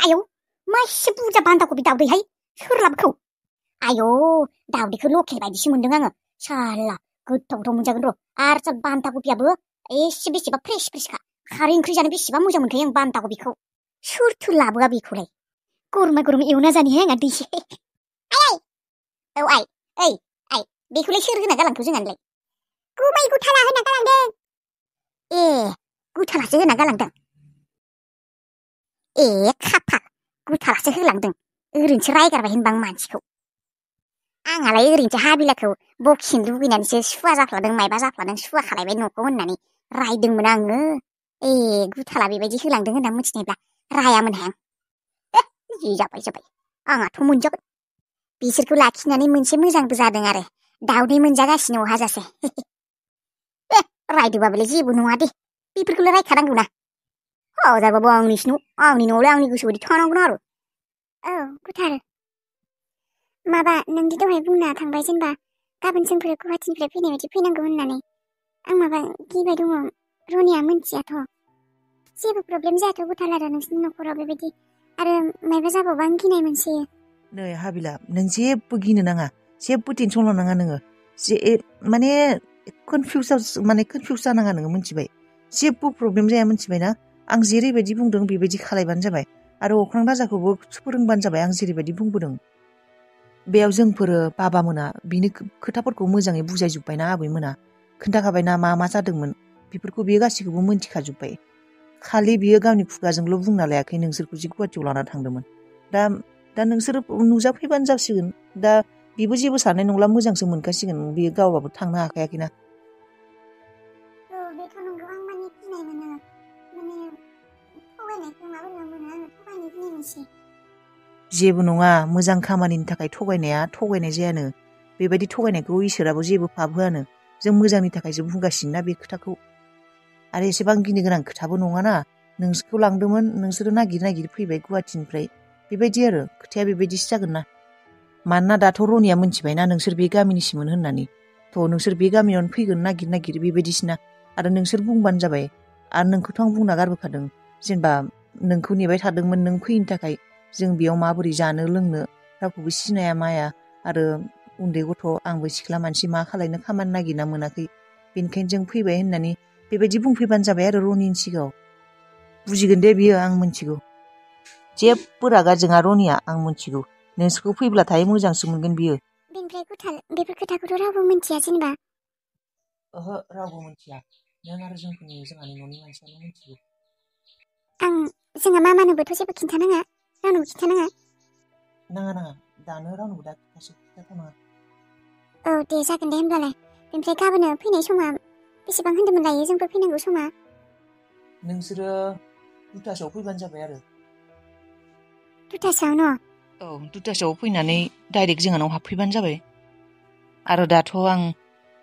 आयौ मा एसे बुरजा बान्दा कबि दावदैहाय सोर लाबोखौ आयौ दावदैखौ लकेल बायदिसो मोनदों आङो साला गोथाव मोनजागोन र' आरो बान्दा कबियाबो एसे बेसेबा फ्रेसखा खारै ओंख्रि जानो बेसेबा मोजां मोनखायो आं बान्दा कबिखौ सोरथो लाबोआ बेखौलाय गरमा एवना जानिहाय आंहा दैसे आइ ओइ बेखौलाय सोर होना गालांखो जोंहालाय गुमै गुथाला होना गालांदों ए गुथालासो होना गालांदों ए खाफाल गुथालासो होलांदों ओरैनोसो रायगारबाय होनबा आं मानसिखौ आंहालाय ओरैनोसो हाबिलाखौ बखिनो लुगैनानैसो सुवा जाफ्लादों मायबा जाफ्लादों सुवा खालायबाय न'खौ होननानै रायदोंमोन आङो ए गुथाला बेबायदि होलांदों होनना मिथिनायब्ला रायामोनहाय आं जि जाबाय आंहाथ' मोनजाबाय बिसोरखौ लाखिनानै मोनसे मोजांबो जादों आरो दावदै मोनजागासिनो अहाजासे रायदोंबाबोलाय जेबो नङा दे बेफोरखौलाय रायखानांगौना हजारबाबो आंनि न'आवलाय आंनि गोसो बायदि थानांगौना आरो औ गुथाल माबा नोंदि दहाय बुंना थांबाय जेनेबा गाबोन जोंफोर गुवाहाटिनिफ्राय फैनाय बायदि फैनांगौ होननानै आं माबा गिबाय दङ रनिया मिन्थियाथ' जेबो प्रब्लेम जायाथ' गुथाल आरो नोंसिनि न'खराव बेबायदि आरो मायबा जाबावबा आं गिनाय मोनसोयो नै हाबिला नों जेबो गिनो नाङा जेबो टेनसन लानाङा नोङो माने कनफिउस जानाङा नोङो मिथिबाय जेबो प्रब्लेम जाया मिथिबायना आं जेरैबायदि बुंदों बेबायदि खालायबानो जाबाय आरो अख्रां राजाखौबो फोरोंबानो जाबाय आं जेरैबायदि बुंबोदों बेयाव जोंफोरो बाबामोना बिनि खोथाफोरखौ मोजाङै बुजायजोब्बायना आबैमोना खोन्थाखाबायना मा जादोंमोन बेफोरखौ बियो गासैखौबो मोनथिखाजोब्बाय खालि बियो गावनि खुगाजोंल' बुंना लायाखै नोंसोरखौ जि गुवाहाटियाव लाना थांदोंमोन दा नोंसोरो नुजाफैबानो जासिगोन दा बेबो जेबो साननाय नंला मोजांसो मोनखासिगोन बियो गावबाबो थांनो हाखायाखैना बेथ' नंगौ आं माने गिनाय मोनो माने थगायनायखौ माबोरै मोनो आङो थगायनो गिनाय मोनसै जेबो नङा मोजां खामानिनि थाखाय थगायनाय जायानो बेबायदि थगायनायखौ इसोराबो जेबो पाप होआनो जों मोजांनि थाखायसो बुंगासिनो ना बे खोथाखौ आरो एसेबां गिनो गोनां खोथाबो नङाना नोंसोरखौ लांदोंमोन नोंसोरो नागिर फैबाय गुवाहाटिनिफ्राय बेबायदि आरो खोथाया बेबायदिसो जागोन ना मानोना दाथ' रनिया मिथिबायना नोंसोर बे गामिनिसोमोन होननानै थ' नोंसोर बे गामियावनो फैगोन नागिर बेबायदिसोना आरो नोंसोर बुंबानो जाबाय आरो नोंखौथ' आं बुंना गारबोखादों जेनेबा नोंखौ नेबाय थादोंमोन नों फैनो थाखाय जों बेयाव माबोरै जानो लोंनो रावखौबो सिनाया माया आरो उन्दै गथ' आंबो सिख्ला मानसि मा खालायनो खामानि नागिरना मोनाखै बेनिखायनो जों फैबाय होननानै बेबायदि बुंफैबानो जाबाय आरो रनिनि सिगाङाव बुजिगोन दे बियो आं मिथिगौ जेबो रागा जोङा रनिया आं मिथिगौ नोंसोरखौ फैब्लाथाय मोजांसो मोनगोन बियो बेनिफ्राय गुथाल बेफोर खोथाखौथ' रावबो मिन्थिया जेनेबा ओहो रावबो मिथिया नों आरो जोंहानि न'नि मानसियाल' मिथिगौ आं जोंहा मामानोबोथ' जेबो खिन्थानाङा रावनोबो खिन्थानाङा नाङा दानो रावनोबो दा खिन्थाथ'नाङा औ दे जागोन दे होमब्लालाय बेनिफ्राय गाबोनो फैनाय समा बेसेबां होन्दोंमोन लायो जोंफोर फैनांगौ समा नोंसोरो 2टासोआव फैबानो जाबाय आरो 2टासोआव न' औ 2टासोआव फैनानै डाइरेक्ट जोंहानाव हाबफैबानो जाबाय आरो दाथ' आं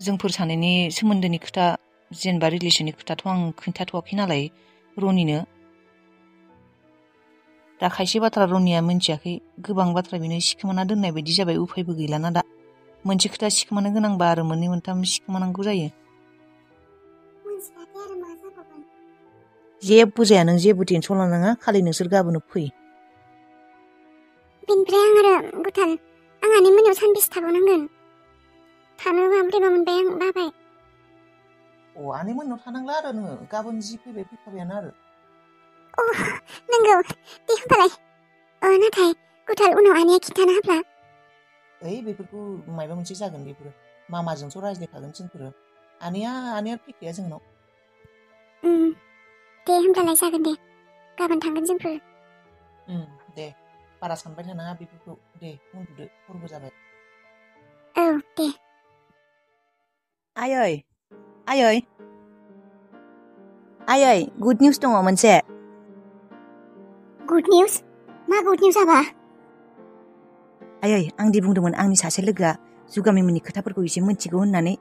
जोंफोर सानैनि सोमोन्दोनि खोथा जेनेबा रिलेसननि खोथाथ' आं खोन्थाथ'वाखै नालाय रनिनो दा खायसे बाथ्रा रनिया मिन्थियाखै गोबां बाथ्रा बेनो सिखोमाना दोननाय बायदि जाबाय उफायबो गैलाना दा मोनसे खोथा सिखोमानो गोनांबा आरो मोननै मोनथाम सिखोमानांगौ जायो जेबो जाया नों जेबो टेनसन लानाङा खालि नोंसोर गाबोनो फै बेनिफ्राय आं आरो गुथाल आंहानि मोनायाव सानबेसे थाबावनांगोन थानो माब्रैबा मोनबाय आं बाबाय आनै मोननाव थानांला आरो नोङो गाबोन जि फैबाय फैखाबायानो आरो नंगौ दे होमबालाय नाथाय गुथाल उनाव आनैया खिन्थाना होब्ला बेफोरखौ माबा मोनसे जागोन बेफोरो मामाजोंथ' रायज्लायखागोन जोंफोरो आनैया फैखाया जोंनाव दे होमब्लालाय जागोन दे गाबोन थांगोन जोंफोर दे बारा सानबाय थानाङा बेफोरखौ दे उन्दुदो हरबो जाबाय औ दे आयै गुड निउस दङ मोनसे गुड निउस मा गुड निउस आबा आयै आं दि बुंदोंमोन आंनि सासे लोगोआ जुगामिमोननि खोथाफोरखौ एसे मिथिगौ होननानै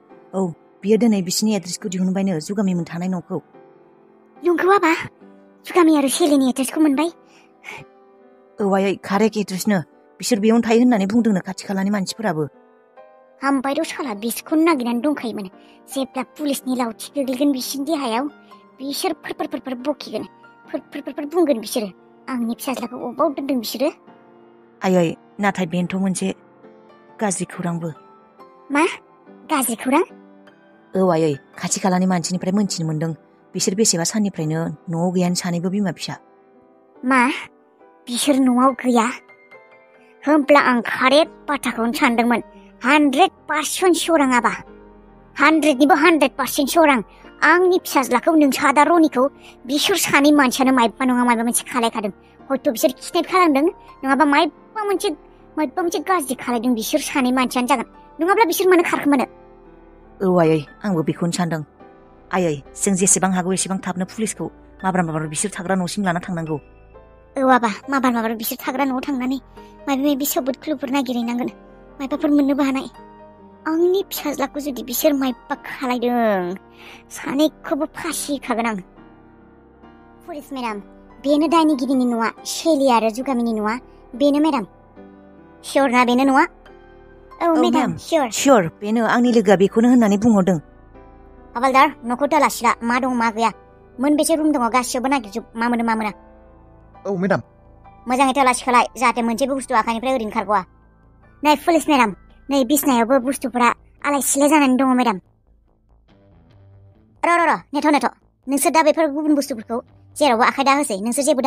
बियो दिनै बिसिनि एड्रेसखौ दिहुनबायनो जुगामिमोन थानाय न'खौ नंगौ आबा जुगामि आरो सेलेनि एड्रेसखौ मोनबाय आयै कारेक्ट एड्रेसनो बिसोर बेयावनो थायो होननानै बुंदोंनो खाथि खालानि मानसिफोराबो हामबायद' साला बिसोरखौनो नागिरनानै दंखायोमोन जेब्ला पुलिसनि लावथि गोग्लैगोन बिसोरनि देहायाव बिसोर फोर बकिगोन फोर बुंगोन बिसोरो आंनि फिसाज्लाखौ अबाव दोनदों बिसोरो? आयै नाथाय बेनोथ' मोनसे गाज्रि खौरांबो। मा गाज्रि खौरां? औ आयै खाथि खालानि मानसिनिफ्राय मोनथिनो मोनदों बिसोर बेसेबा साननिफ्रायनो न'आव गैयानो सानैबो बिमा फिसा। मा बिसोर न'आव गैया? होमब्ला आं कारेक्ट बाथ्राखौनो सानदोंमोन। 100% सियर आबा 100निबो 100% सियर आंनि फिसाज्लाखौ नोंसा आदा रनिखौ बिसोर सानै मानसियानो मायबा नङा मायबा मोनसे खालायखादों। हयथ' बिसोर किडनेप खालामदों नङाबा मायबा मोनसे गाज्रि खालायदों बिसोर सानै मानसियानो जागोन। नङाब्ला बिसोर मानो खारखोमानो? औ आयै आंबो बेखौनो सानदों। आयै जों जेसेबां हागौ एसेबां थाबनो पुलिसखौ माब्रा बिसोर थाग्रा न'सिम लाना थांनांगौ। औ आबा माबार बिसोर थाग्रा न'आव थांनानै माबा माबि सबुत क्लुफोर नागिरहैनांगोन। मायबाफोर मोननोबो हानाय। आंनि फिसाज्लाखौ जुदि बिसोर मायबा खालायदों सानैखौबो फासि होखागोन आं। पुलिस मेडाम बेनो दायनिगिरिनि न'आ शेली आरो जुगामिनि न'आ बेनो मेडाम। सियर ना बेनो न'आ? औ मेडाम सियर बेनो आंनि लोगोआ बेखौनो होननानै बुंहरदों। हाबालदार न'खौ दालासिला मा दं मा गैया मोनबेसे रुम दङ गासिबो नागिरजोब मा मोनो मा मोना। औ मेडाम। मोजाङै तलासि खालाय जाहाथे मोनसेबो बुस्थु आखाइनिफ्राय ओरैनो खारग'आ। नै पुलिस मेडाम नै बिसनायावबो बुस्थुफोरा आलाय सिलाय जानानै दङ मेडाम। र' नेथ' नोंसोर दा बेफोर गुबुन बुस्थुफोरखौ जेरावबो आखाइ दा होसै। नोंसोर जेबो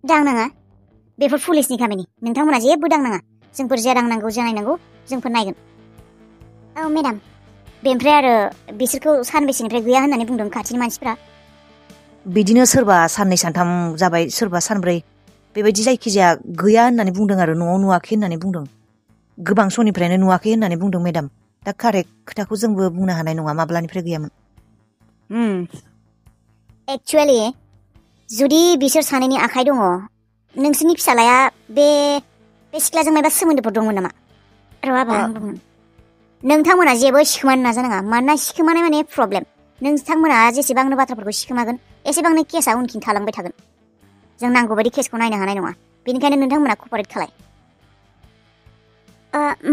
दांनाङा बेफोर पुलिसनि खामानि। नोंथांमोना जेबो दांनाङा। जोंफोर जे दांनांगौ जे नायनांगौ जोंफोर नायगोन। औ मेडाम। बेनिफ्राय आरो बिसोरखौ सानबेसेनिफ्राय गैया होननानै बुंदों खाथिनि मानसिफ्रा? बिदिनो सोरबा साननै सानथाम जाबाय सोरबा सानब्रै बेबायदि जायखिजाया गैया होननानै बुंदों आरो न'आव नुवाखै होननानै बुंदों। गोबां समनिफ्रायनो नुवाखै होननानै बुंदों मेडाम। दा कारेक्ट खोथाखौ जोंबो बुंनो हानाय नङा माब्लानिफ्राय गैयामोन। एक्चुवेलि जुदि बिसोर सानैनि आखाइ दङ नोंसोरनि फिसालाया बे सिख्लाजों मायबा सोमोन्दोफोर दंमोन नामा? र' आबा आं बुंगोन। नोंथांमोना जेबो सिखोमानो नाजानाङा मानोना सिखोमानाय माने प्रब्लेम। नोंथांमोना जेसेबांनो बाथ्राफोरखौ सिखोमागोन एसेबांनो केसआ उनखिन थालांबाय थागोन। जों नांगौबायदि केसखौ नायनो हानाय नङा। बेनिखायनो नोंथांमोना कपारेट खालाय।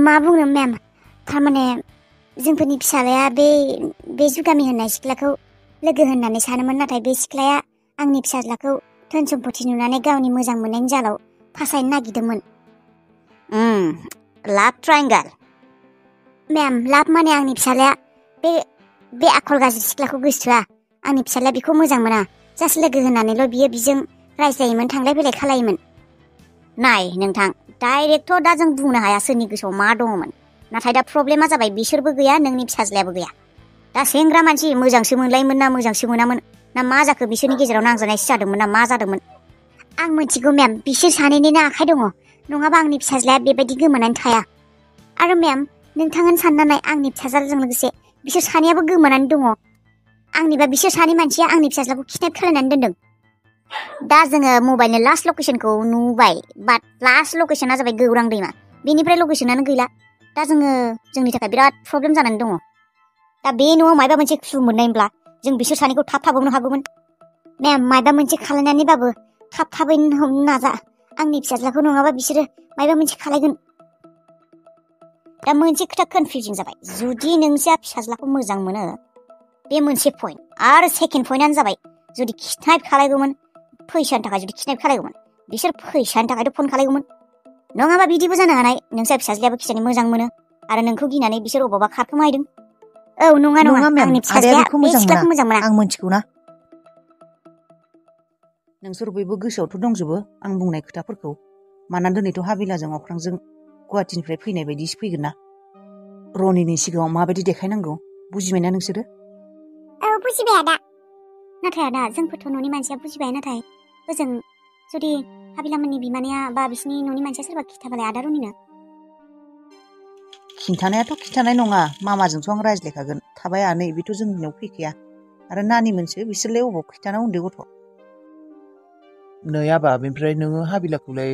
मा बुंनो मेम थारमाने जोंफोरनि फिसालाया बे जुगामि होननाय सिख्लाखौ लोगो होननानै सानोमोन नाथाय बे सिख्लाया आंनि फिसाज्लाखौ धोन सम्पति नुनानै गावनि मोजां मोननायनि जालाव फासायनो नागिरदोंमोन। लाभ ट्रायंगल। मेम लाभ माने आंनि फिसालाया बे आखल गाज्रि सिख्लाखौ गोसोथोआ। आंनि फिसालाया बेखौ मोजां मोना। जास्ट लोगो होननानैल' बियो बिजों रायज्लायोमोन थांलाय फैलाय खालायोमोन। नाय नोंथां डाइरेक्टथ' दा जों बुंनो हाया सोरनि गोसोआव मा दङमोन। नाथाय दा प्रब्लेमा जाबाय बिसोरबो गैया नोंनि फिसाज्लायाबो गैया। दा सेंग्रा मानसि मोजांसो मोनलायोमोन ना मोजांसो मोनामोन ना मा जाखो बिसोरनि गेजेराव नांजानायसो जादोंमोन ना मा जादोंमोन? आं मिथिगौ मेम बिसोर सानैनिनो आखाइ दङ नङाबा आंनि फिसाज्लाया बेबायदि गोमानानै थाया। आरो मेम नोंथाङानो सानना नाय आंनि फिसाज्लाजों लोगोसे बिसोर सानैयाबो गोमानानै दङ। आंनिबा बिसोर सानै मानसिया आंनि फिसाज्लाखौ किडनेप खालायनानै दोनदों। दा जोङो मबाइलनि लास्ट लकेसनखौ नुबाय बाट लास्ट लकेसना जाबाय गौरां दैमा। बेनिफ्राय लकेसनानो गैला। दा जोंनि थाखाय बिराद प्रब्लेम जानानै दङ। दा बे न'आव मायबा मोनसे क्लु मोननायब्ला जों बिसोर सानैखौ थाब थाबावनो हागौमोन। मेम मायबा मोनसे खालायनानैबाबो थाबैनो हमनो नाजा। आंनि फिसाज्लाखौ नङाबा बिसोरो मायबा मोनसे खालायगोन। दा मोनसे खोथा कनफिउजिं जाबाय। जुदि नोंसा फिसाज्लाखौ मोजां मोनो बे मोनसे पइन्ट। आरो सेकेन्ड पइन्टआनो जाबाय जुदि किडनेप खालायगौमोन फैसानि थाखाय जुदि किडनेप खालायगौमोन बिसोर फैसानि थाखायथ' फन खालायगौमोन। नङाबा बिदिबो जानो हानाय नोंसा फिसाज्लायाबो खिजानि मोजां मोनो आरो नोंखौ गिनानै बिसोर अबावबा खारखोमाहैदों। औ नङा मेम आंनि आदाया फिसाज्लाया बेखौ बे मोजां सिख्लाखौ मोजां मोना। आं मिथिगौ ना। नोंसोर बयबो गोसोआवथ' दंजोबो आं बुंनाय खोथाफोरखौ। मानोना दिनैथ' हाबिलाजों अख्रांजों गुवाहाटिनिफ्राय फैनाय बायदिसो फैगोन ना। रनिनि सिगाङाव माबायदि देखायनांगौ बुजिबायना नोंसोरो? औ बुजिबाय आदा। नाथाय आदा जोंफोरथ' न'नि मानसिया बुजिबाय नाथाय ओजों जुदि हाबिलामोननि बिमानैया बा बिसिनि न'नि मानसिया सोरबा खिथाबालाय आदा रनिनो? खिन्थानायाथ' खिन्थानाय नङा मामाजोंथ' आं रायज्लायखागोन। थाबाय आनै बेथ' जोंनियाव फैखाया आरो नानि मोनसो बिसोरलाय अबाव खिथाना उन्दै गथ'। नै आबा बेनिफ्राय नोङो हाबिलाखौलाय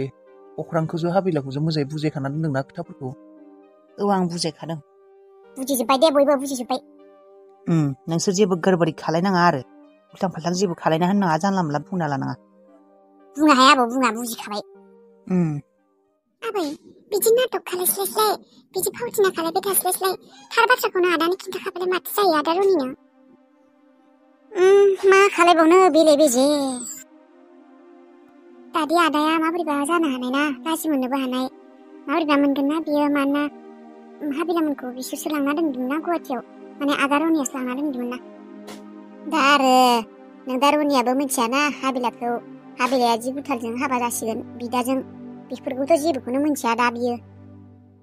अख्रांखौजो हाबिलाखौजो मोजाङै बुजायखाना दोनदोंना खोथाफोरखौ? औ आं बुजायखादों। बुजिजोब्बाय दे बयबो बुजिजोब्बाय। नोंसोर जेबो गोरबोरि खालायनाङा आरो उल्थां फाल्थां जेबो खालायना होनाङा जानला मोनला बुंना लानाङा। बुंनो हाया आबौ बुङा बुजिखाबाय। आबै बिदि नाटक खालायस्लायस्लाय बिदि फावथिना खालायबाय थास्लायस्लाय थार बाथ्राखौनो आदानो खिन्थाखाबालाय माथो जायो आदा रनिनो? मा खालायबावनो बेले बेजे। बादि आदाया माबोरैबा जानो हानाय ना गाज्रि मोननोबो हानाय माबोरैबा मोनगोन ना बियो मानोना हाबिलामोनखौ बिसोरसो लांना दोनदोंमोन ना गुवाहाटियाव माने आदा रनियासो लांना दोनदोंमोन ना दा आरो नों दा रनियाबो मिथियाना हाबिलाखौ हाबिलाया जि गुथालजों हाबा जासिगोन बिदाजों बेफोरखौथ' जेबोखौनो मिथिया दा बियो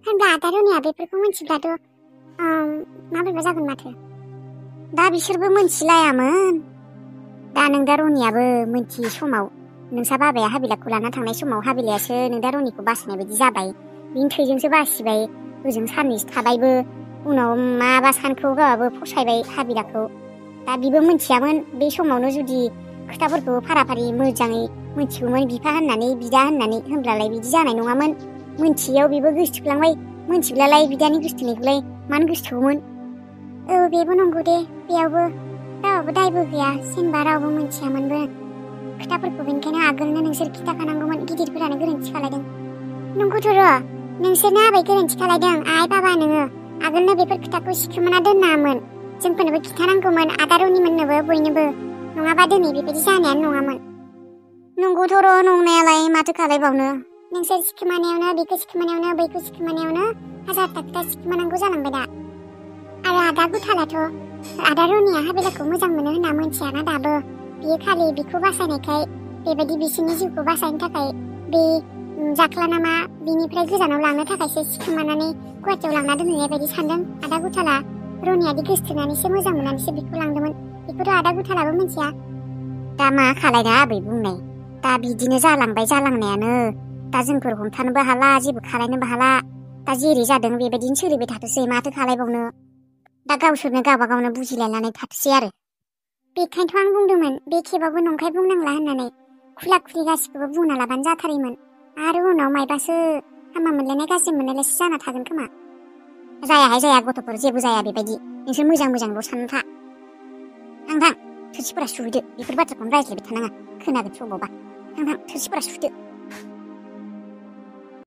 होनब्ला आदा रनिया बेफोरखौ मिथिब्लाथ' माबोरैबा जागोन माथो दा बिसोरबो मिथिलायामोन दा नों दा रनियाबो मिथियै समाव नोंसा बाबाया हाबिलाखौ लाना थांनाय समाव हाबिलायासो नों दा रनिखौ बासिनाय बायदि जाबाय बिनि थैजोंसो बासिबाय ओजों साननैसो थाबायबो उनाव माबा सानखौ गावाबो फसायबाय हाबिलाखौ दा बिबो मिथियामोन बे समावनो जुदि खोथाफोरखौ फारा फारि मोजाङै मिथिगौमोन बिफा होननानै बिदा होननानै होनब्लालाय बिदि जानाय नङामोन मिथियैयाव बेबो गोसोथोफ्लांबाय मिथिब्लालाय बिदानि गोसोथोनायखौलाय मानो गोसोथोमोन बेबो नंगौ दे बेयावबो रावबो दायबो गैया जेनेबा रावबो मिथियामोनबो खोथाफोरखौ बेनिखायनो आगोलनो नोंसोर खिथाखानांगौमोन गिदिरफोरानो गोरोन्थि खालायदों नंगौथ' र' नोंसोरनो आबै गोरोन्थि खालायदों आइ बाबा नोङो आगोलनो बेफोर खोथाखौ सिखोमाना दोननाङामोन जोंफोरनोबो खिथानांगौमोन आदा रनिमोननोबो बयनोबो नङाबा दिनै बेबायदि जानायानो नङामोन नंगौथ' र' नंनायालाय माथो खालायबावनो नोंसोर सिखोमानायावनो बेखौ सिखोमानायावनो बैखौ सिखोमानायावनो हाजारथा खोथा सिखोमानांगौ जालांबाय दा आरो आदा गुथालाथ' आदा रनिया हाबिलाखौ मोजां मोनो होनना मिथियाना दाबो बियो खालि बिखौ बासायनायखाय बेबायदि बिसोरनि जिउखौ बासायनो थाखाय बे जाख्ला नामा बिनिफ्राय गोजानाव लांनो थाखायसो सिखोमानानै गुवाहाटियाव लांना दोनहैनाय बायदि सानदों आदा गुथाला रनियादि गोसोथोनानैसो मोजां मोननानैसो बिखौ लांदोंमोन बेखौथ' आदा गुथालाबो मिथिया दा मा खालायना आबै बुंनाय दा बिदिनो जालांबाय जालांनायानो दा जोंफोर हमथानोबो हाला जेबो खालायनोबो हाला दा जेरै जादों बेबायदिनो सोलिबाय थाथोंसै माथो खालायबावनो दा गावसोरनो गावबा गावनो बुजिलायनानै थाथोंसै आरो बेखायनोथ' आं बुंदोंमोन बे खेबाबो नंखाय बुंनांला होननानै खुला खुलि गासिखौबो बुंना लाबानो जाथारैमोन आरो उनाव मायबासो हामा मोनलायनाय गाज्रि मोनलायनायसो जाना थागोन खोमा जायाहाय जाया गथ'फोर जेबो जाया बेबायदि नोंसोर मोजांल' सानना था थां थोरसिफोरा सुहैदो बेफोर बाथ्राखौनो रायज्लायबाय थानाङा खोनागोन समावबा थां थोरसिफोरा सुदो